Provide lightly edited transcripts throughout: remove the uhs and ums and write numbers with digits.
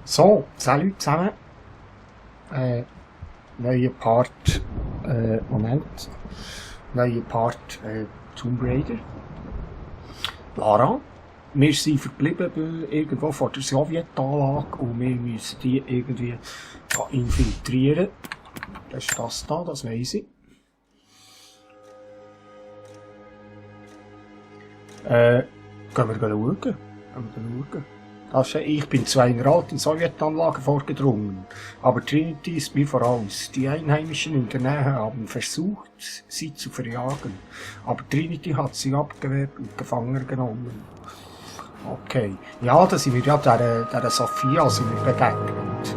So, salut zusammen. Neuer Part, Moment. Neuer Part, Tomb Raider. Lara. Wir sind verblieben irgendwo vor der Sowjetanlage und wir müssen die irgendwie infiltrieren. Das ist das da, das weiss ich. Gehen wir schauen. Ich bin zu einer alten Sowjetanlage vorgedrungen, aber Trinity ist mir voraus. Die Einheimischen in der Nähe haben versucht, sie zu verjagen, aber Trinity hat sie abgewehrt und gefangen genommen. Okay, ja, da sind wir ja der Sophia sind wir begegnet.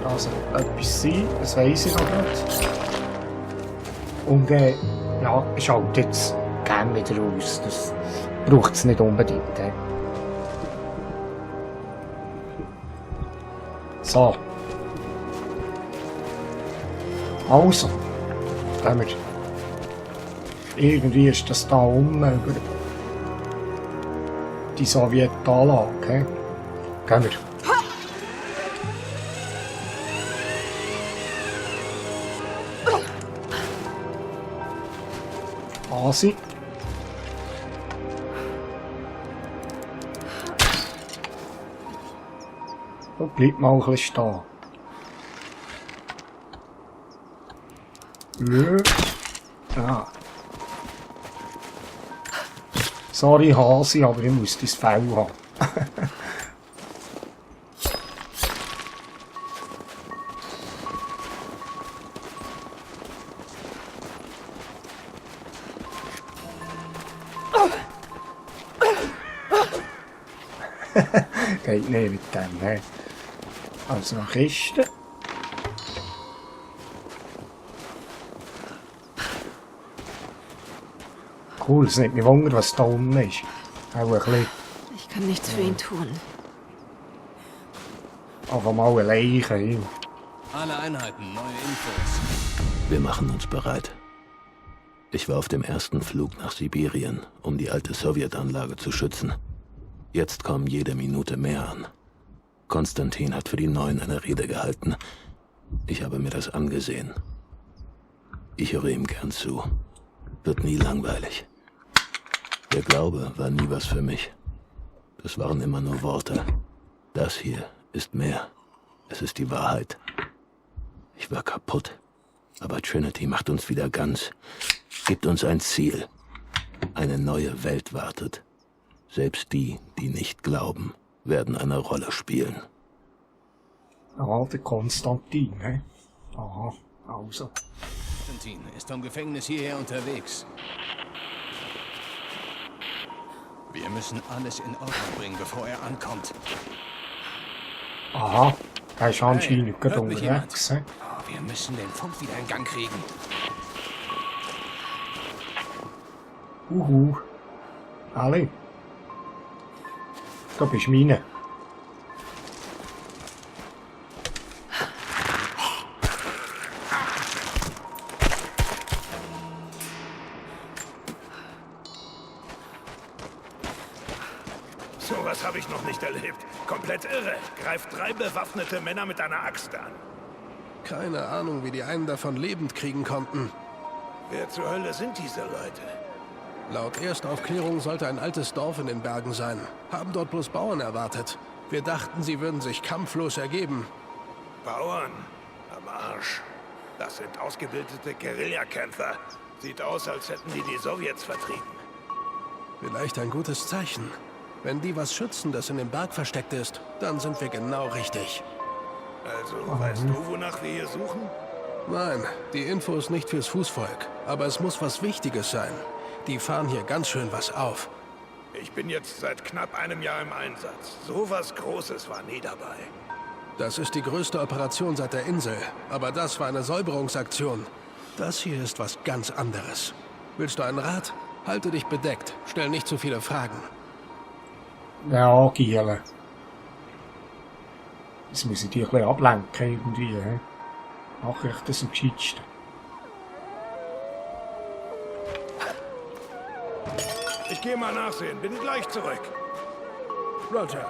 Also, etwas sein, das weiss ich noch nicht. Und ja, schaut jetzt gerne wieder aus, das braucht es nicht unbedingt. So. Also. Gehen wir. Irgendwie ist das da über die Sowjetanlage. Gehen wir. Asi. Und bleib mal ein bisschen stehen. Ja. Sorry Hasi, aber ich muss dein Fell haben. Geht nicht mit dem, ne? Also eine Kiste. Cool, es nimmt mich wunder, was da unten ist. Auch ein bisschen. Ich kann nichts für ihn tun. Einfach mal eine Leiche. Ja. Alle Einheiten, neue Infos. Wir machen uns bereit. Ich war auf dem ersten Flug nach Sibirien, um die alte Sowjetanlage zu schützen. Jetzt kommen jede Minute mehr an. Konstantin hat für die Neuen eine Rede gehalten. Ich habe mir das angesehen. Ich höre ihm gern zu. Wird nie langweilig. Der Glaube war nie was für mich. Das waren immer nur Worte. Das hier ist mehr. Es ist die Wahrheit. Ich war kaputt. Aber Trinity macht uns wieder ganz. Gibt uns ein Ziel. Eine neue Welt wartet. Selbst die, die nicht glauben, werden eine Rolle spielen. Ah, der Konstantin, hä? Aha, also. Konstantin ist vom Gefängnis hierher unterwegs. Wir müssen alles in Ordnung bringen, bevor er ankommt. Aha, er ist anscheinend gerade hört mich unterwegs, hä? Oh, wir müssen den Funk wieder in Gang kriegen. Ali. Da bist du meine. Sowas habe ich noch nicht erlebt. Komplett irre. Greift 3 bewaffnete Männer mit einer Axt an. Keine Ahnung, wie die einen davon lebend kriegen konnten. Wer zur Hölle sind diese Leute? Laut Erstaufklärung sollte ein altes Dorf in den Bergen sein. Haben dort bloß Bauern erwartet. Wir dachten, sie würden sich kampflos ergeben. Bauern? Am Arsch. Das sind ausgebildete Guerillakämpfer. Sieht aus, als hätten die Sowjets vertrieben. Vielleicht ein gutes Zeichen. Wenn die was schützen, das in dem Berg versteckt ist, dann sind wir genau richtig. Also, weißt du, wonach wir hier suchen? Nein, die Info ist nicht fürs Fußvolk. Aber es muss was Wichtiges sein. Die fahren hier ganz schön was auf. Ich bin jetzt seit knapp einem Jahr im Einsatz. So was Großes war nie dabei. Das ist die größte Operation seit der Insel. Aber das war eine Säuberungsaktion. Das hier ist was ganz anderes. Willst du einen Rat? Halte dich bedeckt. Stell nicht zu viele Fragen. Ja, Giele. Jetzt muss ich dich ein bisschen ablenken irgendwie, hä? Mache ich das am gescheitsten. Ich gehe mal nachsehen. Bin gleich zurück. Roger.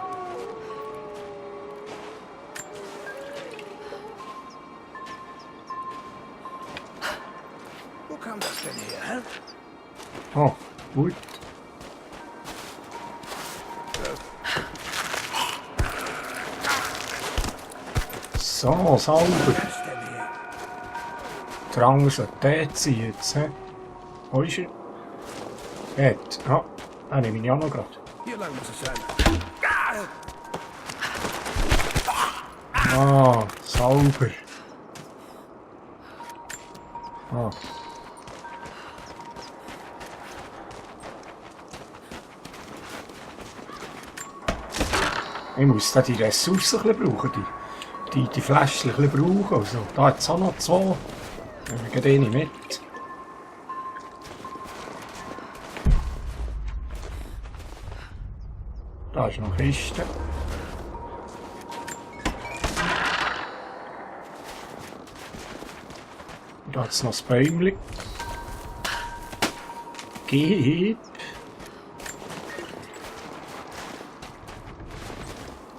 kam das denn her? Oh, gut. So, sauber. Was denn hier? Der andere sollte dort sein jetzt, hä? Wo ist er? Dort. Ja, den nehme ich auch noch gerade. Hier lang muss es sein. Ah, sauber. Ah. Ich muss da die Ressourcen ein bisschen brauchen, die Fläschchen ein bisschen brauchen. Also, da hat es auch noch 2. Nehmen wir gleich eine mit. Da ist noch eine Kiste. Da hat es noch das Bäumchen. Gib.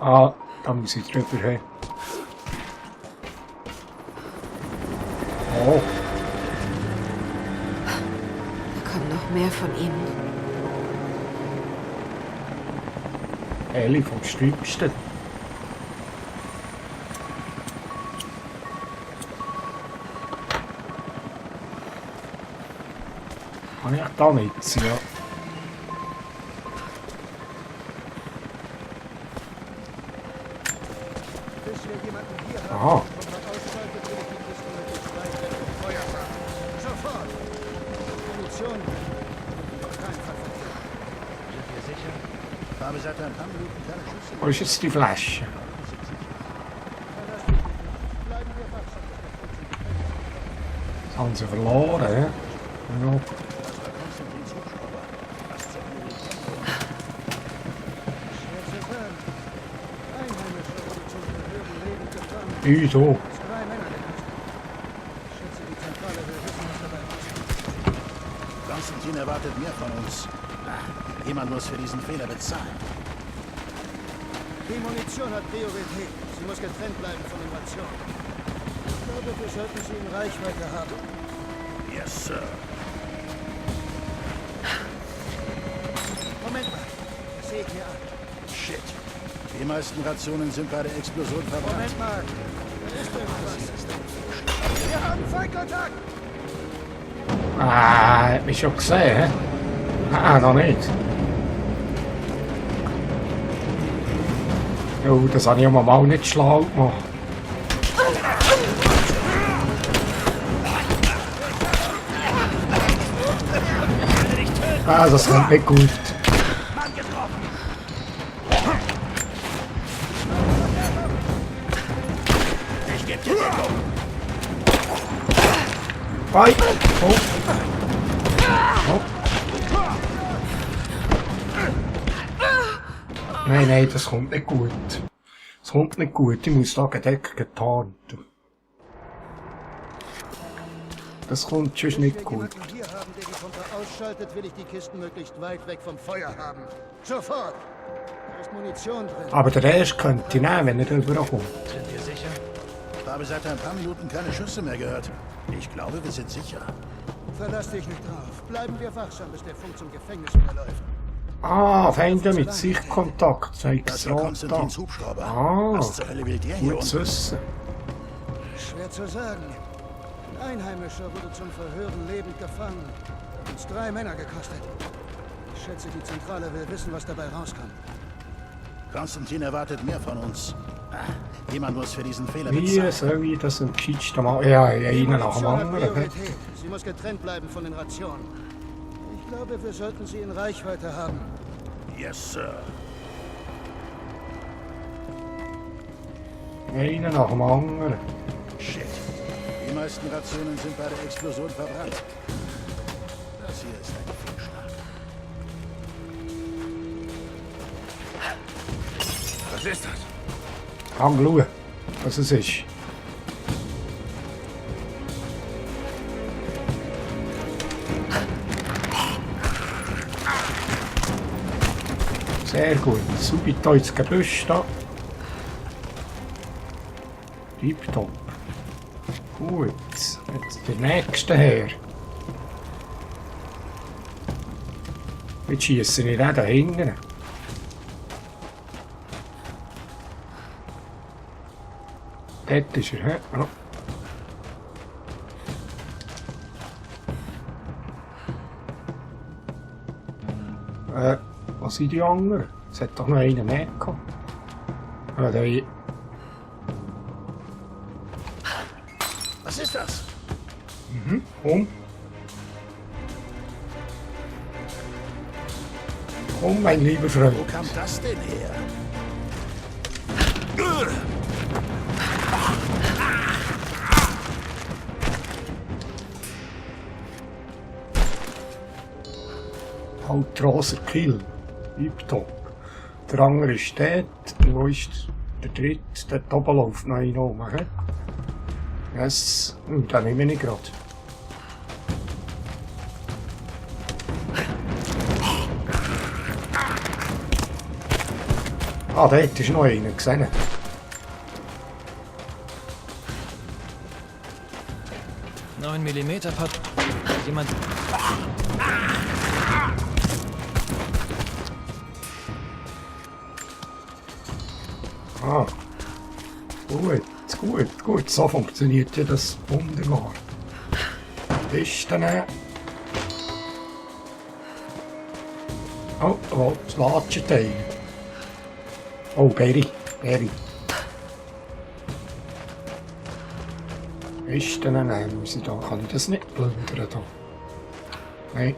Ah, da muss ich drüber hin. Oh, Da kommen noch mehr von ihnen. Elli vom Stübsten. Kann ich da nicht, ja. Aha. Wo ist jetzt die Flasche? Das haben sie verloren, hä? Ja. So. Konstantin erwartet mehr von uns. Jemand muss für diesen Fehler bezahlen. Die Munition hat Priorität. Sie muss getrennt bleiben von den Rationen. Ich glaube, wir sollten sie in Reichweite haben. Yes, Sir. Moment mal. Das sehe ich mir an. Shit. Die meisten Rationen sind bei der Explosion verbrannt. Moment mal. Da ist irgendwas. Wir haben Feindkontakt! Ah, hat mich schon gesehen, hä? Ah, noch nicht. Jo, das habe ich mal nicht schlau gemacht. Ah, das kommt nicht gut. Bye. Oh. Oh. Nein, nein, das kommt nicht gut. Das kommt nicht gut. Ich muss da gedeckt getarnt. Das kommt schon nicht gut. Wenn wir jemanden hier haben, der die Pumpe ausschaltet, will ich die Kisten möglichst weit weg vom Feuer haben. Sofort! Da ist Munition drin. Aber der Rest könnte ich nehmen, wenn er rüberkommt. Sind wir sicher? Ich habe seit ein paar Minuten keine Schüsse mehr gehört. Ich glaube, wir sind sicher. Verlass dich nicht drauf. Bleiben wir wachsam, bis der Funk zum Gefängnis überläuft. Ah, Feinde mit Sichtkontakt. Zeig's Das war rot da. Konstantins Hubschrauber. Ah, Was zur Hölle will der hier gut zu unten? wissen. Schwer zu sagen. Ein Einheimischer wurde zum Verhören lebend gefangen. Hat uns 3 Männer gekostet. Ich schätze, die Zentrale will wissen, was dabei rauskommt. Konstantin erwartet mehr von uns. Jemand muss für diesen Fehler Wie bezahlen. soll ich das am gescheitsten machen? Ja, einen nach dem Munition hat anderen. hä? Priorität. Sie muss getrennt bleiben von den Rationen. Ich glaube, wir sollten sie in Reichweite haben. Yes, Sir. Einen nach dem anderen. Shit. Die meisten Rationen sind bei der Explosion verbrannt. Das hier ist ein Fehlschlag. Was ist das? Kann schauen, was es ist. Sehr gut. Subito ins Gebüsch da. Tipptopp. Gut. Jetzt der nächste her. Jetzt schiessen ich den da hinten. Dort ist er, hä? Ja. Was sind die anderen? Es hat doch noch einen mehr gehabt. Ja, der... Was ist das? Komm. Komm, mein lieber Freund. Wo kam das denn her? Outroser Kill. Tipptopp. Der andere ist dort. Wo ist der dritte? Dort oben läuft noch einer rum. Yes. Den nehme ich gerade. Ah, dort ist noch einer gesehen. Millimeter Pat. Jemand. Ah. Gut. So funktioniert ja das wunderbar. Pisten. Oh, das Latschenteil. Oh, Berry. Pisten nehmen muss ich da. Kann ich das nicht plündern da? Nein.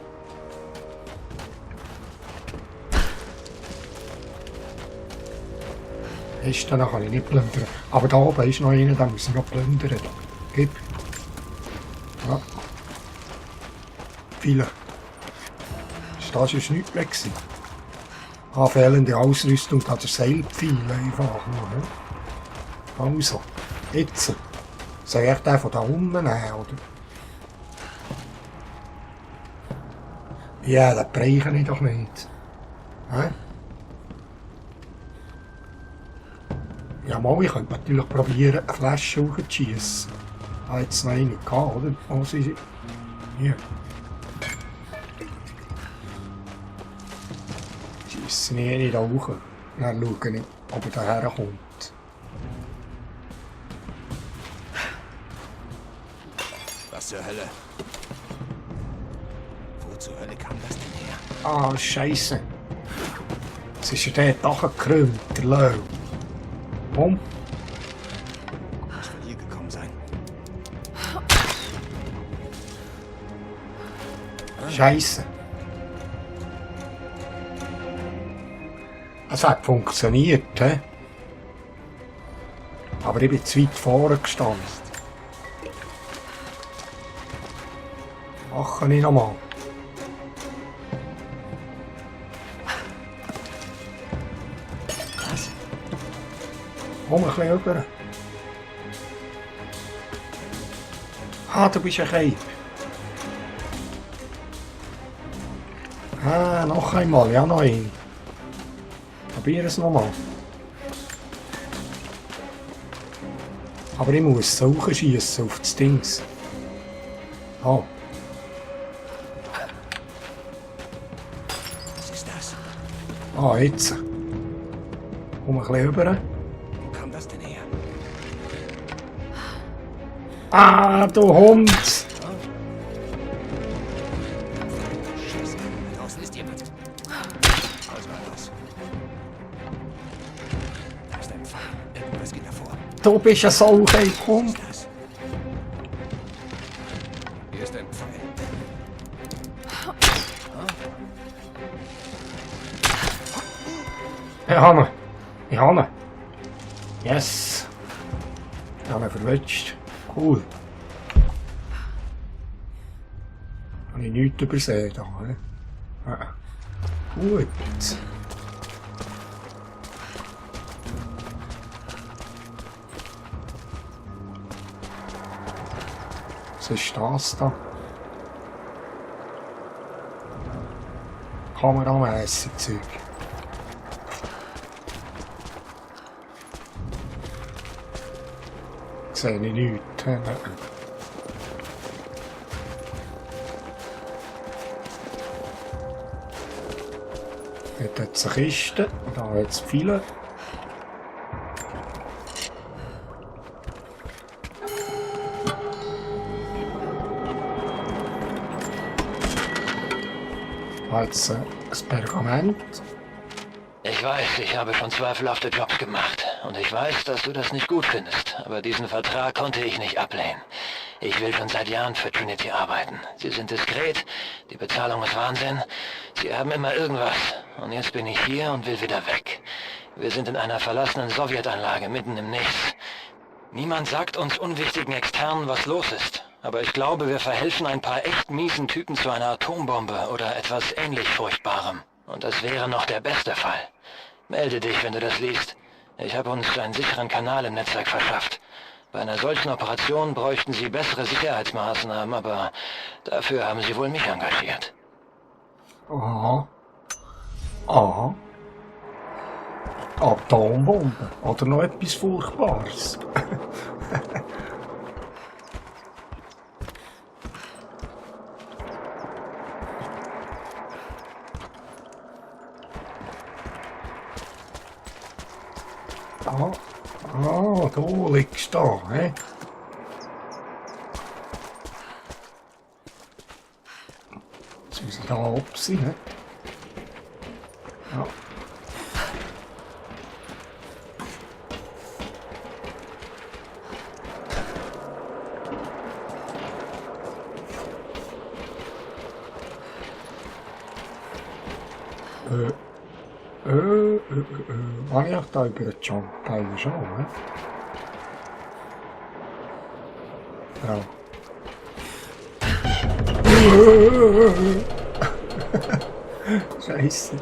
Pisten kann ich nicht plündern. Aber da oben ist noch einer, den muss ich noch plündern. Da. Gib. Ja. Viele. Das ist nichts mehr gewesen. Ah, fehlende Ausrüstung, da hat der Seilpfeil einfach noch. Ne? Also, jetzt. Soll ich den von da unten nehmen, oder? Ja, den brauche ich doch nicht. Hä? Ja, mal, ich könnte natürlich probieren, eine Flasche hochzuschiessen. Ah, jetzt noch eine gehabt, oder? Wo sind sie? Hier. Schiessen ich nicht hoch. Dann schaue ich, ob er daher kommt. Was zur Hölle? Wo zur Hölle kam das denn her? Ah, Scheiße. Jetzt ist er dort nachgekrümmt, der Löw. Komm. Muss von hier gekommen sein. Scheiße. Es hat funktioniert, hä? Aber ich bin zu weit vorne gestanden. Mache ich nochmal. Komm ein bisschen rüber. Ah, du bist ein Keib. Ah, noch einmal, ja, noch ein. Probier es nochmal. Aber ich muss so hochschiessen auf das Dings. Oh. Was ist das? Ah, jetzt. Komm ein bisschen rüber. Wo kam das denn her? Ah, du Hund! Scheiße, da draußen ist jemand. Was war das? Da ist ein Pfeil. Irgendwas geht davor. Du bist ein Sauchei, komm! Was ist das? Hier ist ein Pfeil. Ich habe ihn. Yes. Ich habe ihn verwünscht. Cool. Habe ich nichts übersehen da, ne? Ja. Gut. Was ist das da? Kameramässig Zeug. Sehe ich nichts. Dort hat es eine Kiste, da hat es viele. Da hat es ein Pergament. Ich weiß, ich habe schon zweifelhafte Jobs gemacht. Und ich weiß, dass du das nicht gut findest. Aber diesen Vertrag konnte ich nicht ablehnen. Ich will schon seit Jahren für Trinity arbeiten. Sie sind diskret, die Bezahlung ist Wahnsinn. Sie haben immer irgendwas. Und jetzt bin ich hier und will wieder weg. Wir sind in einer verlassenen Sowjetanlage mitten im Nichts. Niemand sagt uns unwichtigen Externen, was los ist. Aber ich glaube, wir verhelfen ein paar echt miesen Typen zu einer Atombombe oder etwas ähnlich Furchtbarem. Und das wäre noch der beste Fall. Melde dich, wenn du das liest. Ich habe uns einen sicheren Kanal im Netzwerk verschafft. Bei einer solchen Operation bräuchten sie bessere Sicherheitsmaßnahmen, aber dafür haben sie wohl mich engagiert. Aha. Aha. Atombombe. Oder noch etwas Furchtbares. Da liegst du da, hä? Jetzt müssen wir da oben sein, hä? Ja. Habe ich auch da über den Jump-Teil schon, ne? Ja. Scheiße.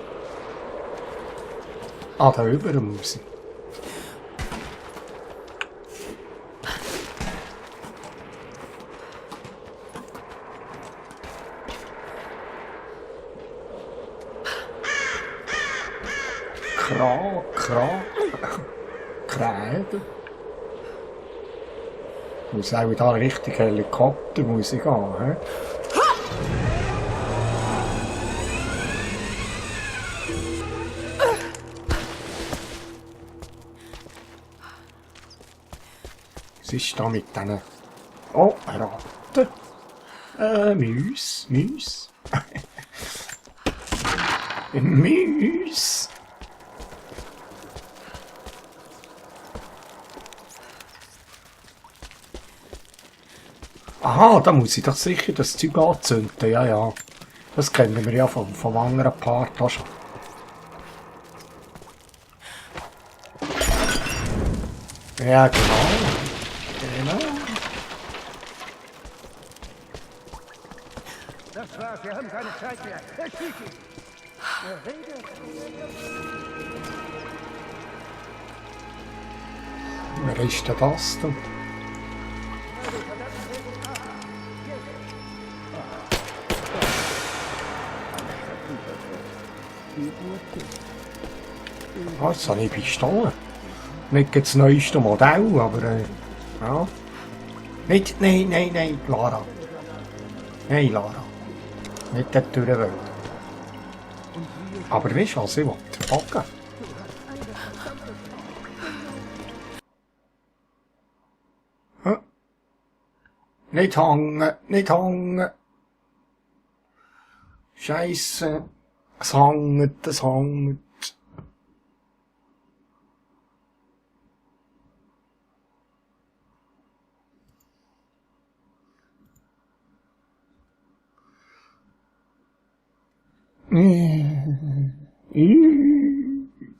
Ah, da über muss ich. Kräder. Muss auch da richtig Helikopter muss ich gehen, hä? Was ist da mit diesen... Oh, Ratten. Müs. Müs. Müs. Aha, da muss ich doch sicher das Zeug anzünden, ja, ja. Das kennen wir ja vom anderen Part auch schon. Ja, genau. Genau. Das war's, wir haben keine Zeit mehr. Erschieß ihn! Wer ist denn das denn? Ah, jetzt habe ich Pistole. Nicht das neueste Modell, aber ja. Nicht, nein, Lara. Nein, Lara. Nicht der Türenwelt. Aber weißt du was, ich will verpacken. Hm? Nicht hängen, nicht hängen. Scheisse. Es hängt, es hängt.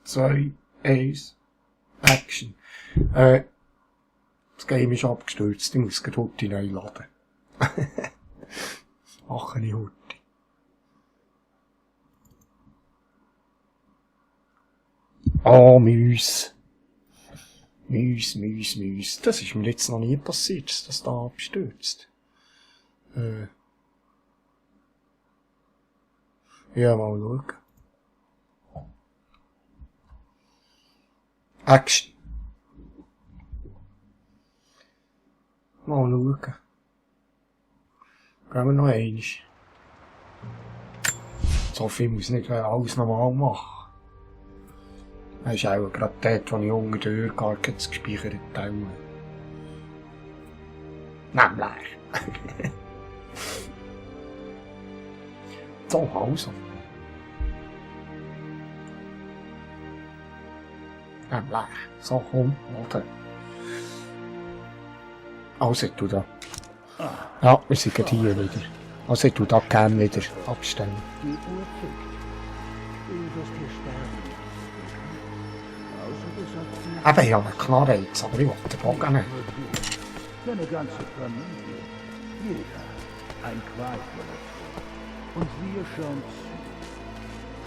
Zwei, eins, Action. Das Game ist abgestürzt, ich muss gleich Hutti neu laden. Mache ich Hutti. Oh, Müs. Müs. Das ist mir jetzt noch nie passiert, dass das da abstürzt. Ja, mal schauen. Action. Mal schauen. Gehen wir noch einmal. So viel muss nicht alles normal machen. Das ist auch gerade dort, wo ich unter der Tür gespeichert habe. Nämlich. So, also. Nämlich. So, komm, oder? Also, du da. Ja, wir sind gerade hier wieder. Also, du da gerne wieder abstellen. Die Uhr tickt. Du wirst hier sterben. Außer du sagst mir, Eben, ich habe einen Knarre jetzt, aber ich will den Bogen nicht. deine ganze Familie. Jeder. Ein qualvoller Tod. Und wir schauen zu.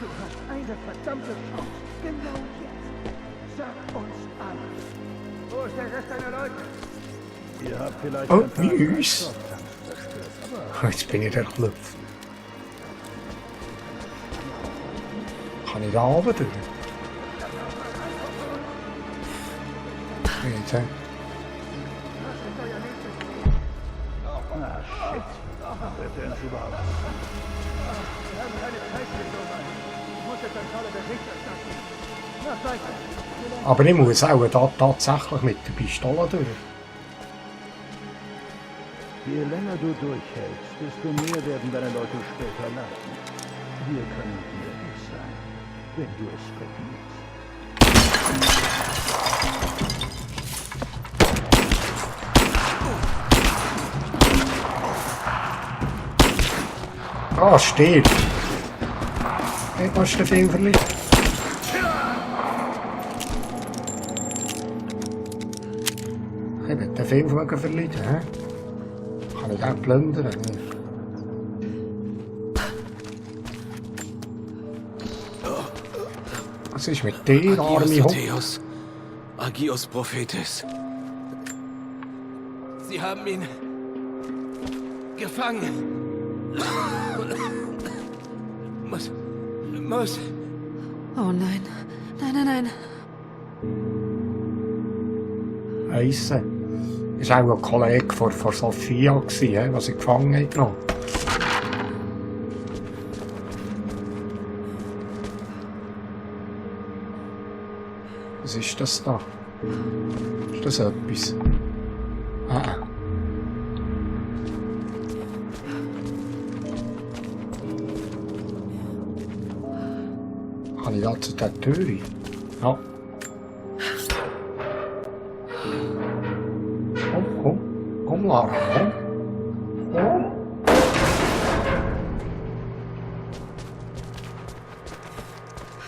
Du hast eine verdammte Chance. Genau jetzt. Sag uns alles. Wo ist der Rest deiner Leute? Ihr habt vielleicht Oh, ein paar wie Kraftstofftanks zerstört, aber Jetzt bin ich der Klopf. Kann ich da runter durch? Jetzt, hä? wer denn überhaupt? Wir haben keine Zeit für so weit. Ich muss der Zentrale Bericht erstatten. Na, weiter. Aber ich muss auch da tatsächlich mit der Pistole durch. Je länger du durchhältst, desto mehr werden deine Leute später leiden. Wir können dir es sein, wenn du es verdienst. Ah, steht. Ich muss den Film verlieren. Ich will den Film verlieren, hä? Kann ich den plündern? Was ist mit dir, arme Hund? Theos, Agios Prophetis. Sie haben ihn gefangen. Muss. Oh nein. Nein, nein, nein. Eisse. Das war auch ein Kollege von Sophia, was ich gefangen habe. Was ist das da? Ist das etwas? Ah. Kann ich da zu der Tür? Ja. Komm, Lara, komm. Komm.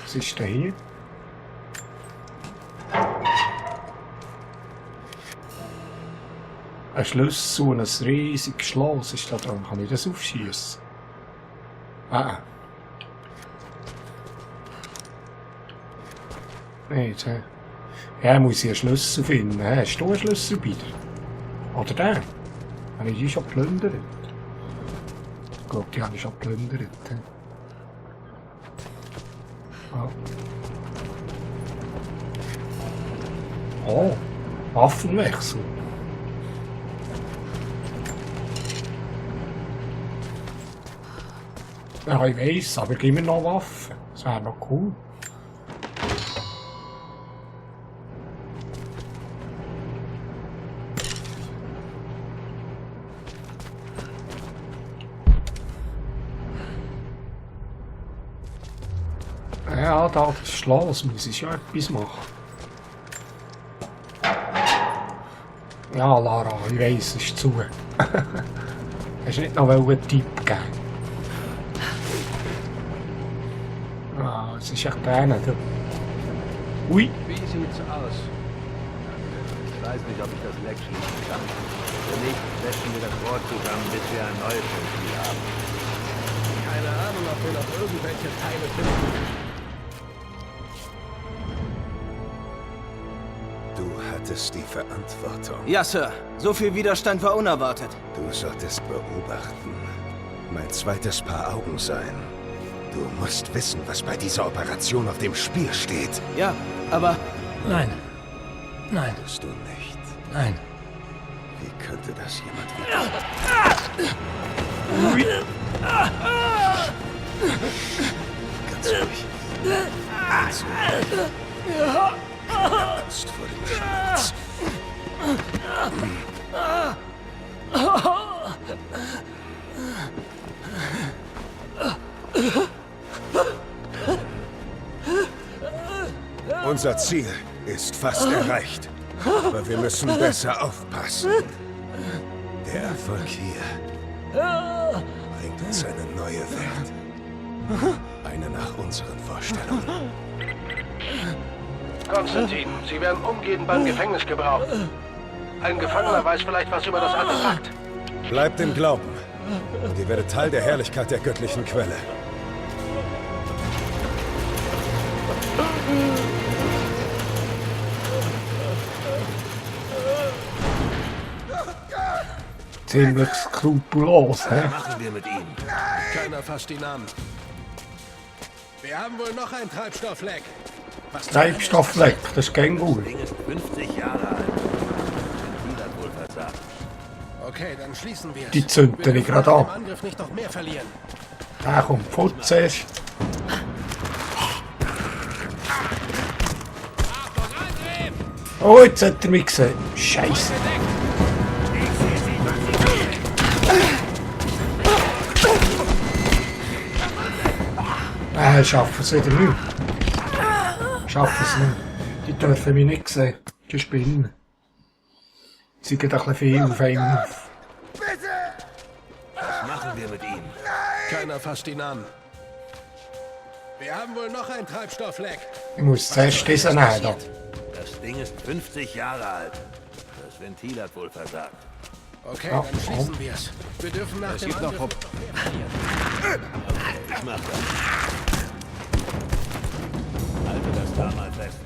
Was ist denn hier? Ein Schlüssel und ein riesiges Schloss ist da dran. Kann ich das aufschießen? Ah. Nein, ja, muss ich einen Schlüssel finden. Hast du einen Schlüssel bei dir? Oder den? Habe ich die schon geplündert? Ich glaube, die habe ich schon geplündert. Oh, Waffenwechsel. Ja, ich weiss, aber gib mir noch Waffen. Das wäre noch cool. Ja, da das Schloss muss ich ja etwas machen. Ja, Lara, ich weiss, es ist zu. Hast du nicht noch einen Tipp geben? Ah, es ist echt einer. Ui! Wie sieht's aus? Ich weiß nicht, ob ich das Leck schließen kann. Wenn nicht, setzen wir das Rohr zusammen, bis wir ein neues Spiel haben. Keine Ahnung, ob wir noch irgendwelche Teile finden. Du hattest die Verantwortung. Ja, Sir. So viel Widerstand war unerwartet. Du solltest beobachten. Mein zweites Paar Augen sein. Du musst wissen, was bei dieser Operation auf dem Spiel steht. Ja, aber... Nein. Nein. Tust du nicht. Nein. Wie könnte das jemand wieder... Ganz ruhig. Ganz ruhig. Angst vor dem Schmerz. Unser Ziel ist fast erreicht. Aber wir müssen besser aufpassen. Der Erfolg hier bringt uns eine neue Welt. Eine nach unseren Vorstellungen. Konstantin, Sie werden umgehend beim Gefängnis gebraucht. Ein Gefangener weiß vielleicht was über das Artefakt. Bleibt im Glauben. Und ihr werdet Teil der Herrlichkeit der göttlichen Quelle. Ziemlich skrupellos, hä? Was machen wir mit ihm? Keiner fasst ihn an. Wir haben wohl noch ein Treibstoffleck. Treibstoffleck, das ist kein gut. Das Ding ist 50 Jahre alt. Ventil hat wohl versagt. Okay, dann schließen wir es. Die zünden ich gerade Dem an. Angriff nicht noch mehr verlieren. Da kommt Fort zuerst. Oh, jetzt hat er mich gesehen. Scheiße. Schaffen es wieder nicht. Schaffen es nicht. Die dürfen mich nicht sehen. Die spinnen. Sie gehen ein bisschen viel auf einen auf. Was machen wir mit ihm? Keiner fasst ihn an. Wir haben wohl noch ein Treibstoffleck. Ich muss zuerst diesen nehmen. Da. Das Ding ist 50 Jahre alt. Das Ventil hat wohl versagt. Okay, Ja, dann schließen wir es. Wir dürfen nach dem Angriff noch mehr verlieren. Ich mach das. Halte das da mal fest.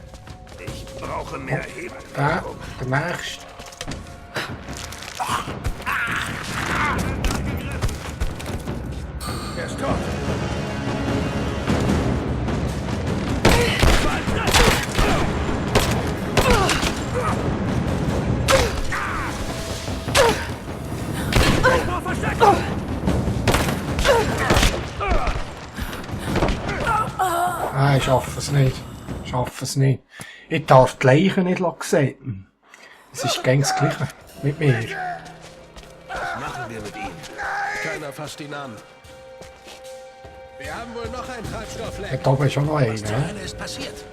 Ich brauche mehr Hebel. Da, der nächste. Er ist tot. Ich schaffe es nicht. Ich schaffe es nicht. Ich darf die Leichen nicht sehen. Es ist gängig das Gleiche mit mir. Was machen wir mit ihm? Keiner fasst ihn an. Wir haben wohl noch ein Treibstoffleck. Da oben ist schon noch einer. Was zur Hölle ist passiert?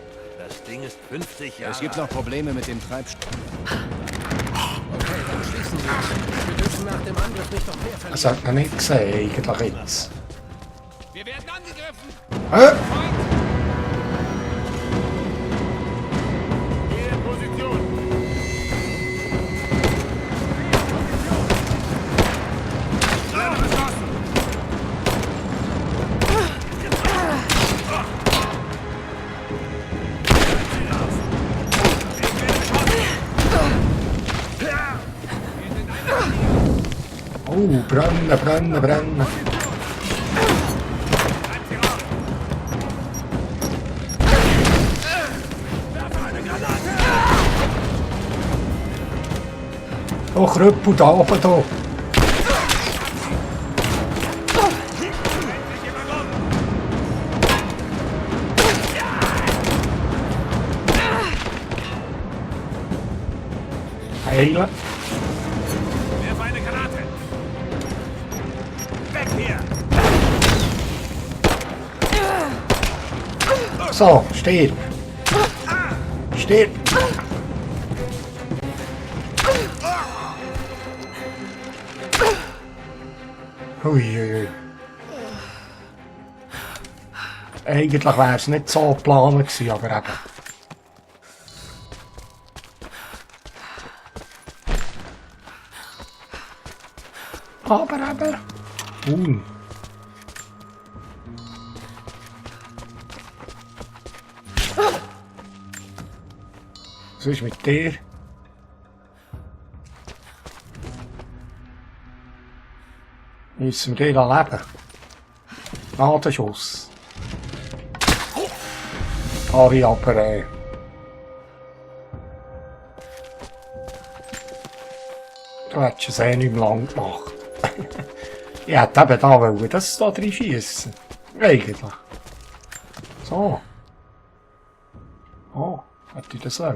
Das Ding ist 50 Jahre Es gibt noch Probleme mit dem Treibstoff. Okay, dann schließen wir es. Wir dürfen nach dem Angriff nicht noch mehr verlieren. Das hat man nicht gesehen, eigentlich jetzt. Wir werden angegriffen. Hä? Hier in Position. Oh, brennen, brennen, brennen. Oh, Krüppel da oben da. Heilen. Werf eine Granate. Weg hier. So, stirb. Stirb. Uiuiui. Eigentlich wäre es nicht so geplant gewesen, aber eben. Aber. Was ist mit dir? Müssen wir da leben? Ladenschuss. Harry, aber du hättest es eh nicht mehr lang gemacht. Ich hätte eben da wollen, das da drin schiessen. Eigentlich. So. Oh, hätte ich das auch.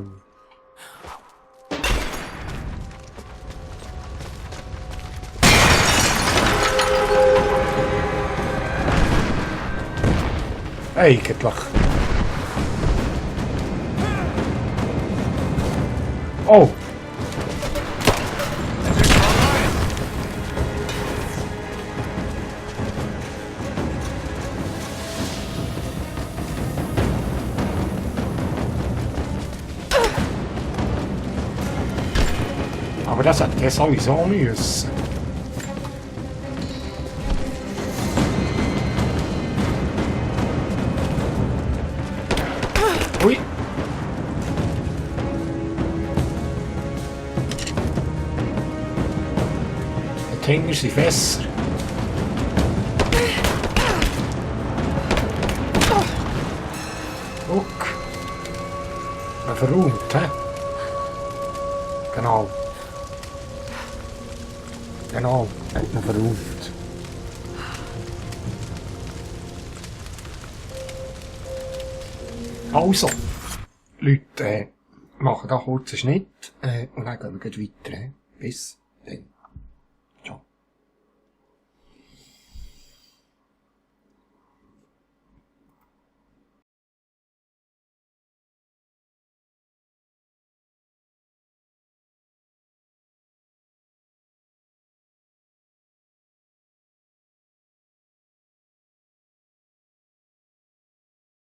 Eigentlich. Oh. Aber das hat er sowieso müssen. Ui. Die Finger sind Fässer. Guck. Man verräumt, hä? Genau. Genau, hat man verruft. Also, Leute, machen da kurz einen Schnitt und dann gehen wir gleich weiter. Bis dann.